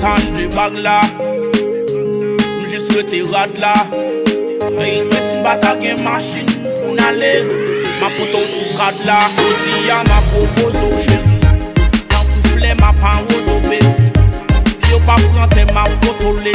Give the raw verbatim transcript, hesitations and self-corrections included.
Achte bag la, m jis rete rad la. Ey, men si m pa ta gen machin pou n ale, m ap pote w sou kad la. Jodi a m ap pwopoze w cheri, tankou flè m ap awoze w baby. Pye w pa pran tè m ap kontwole.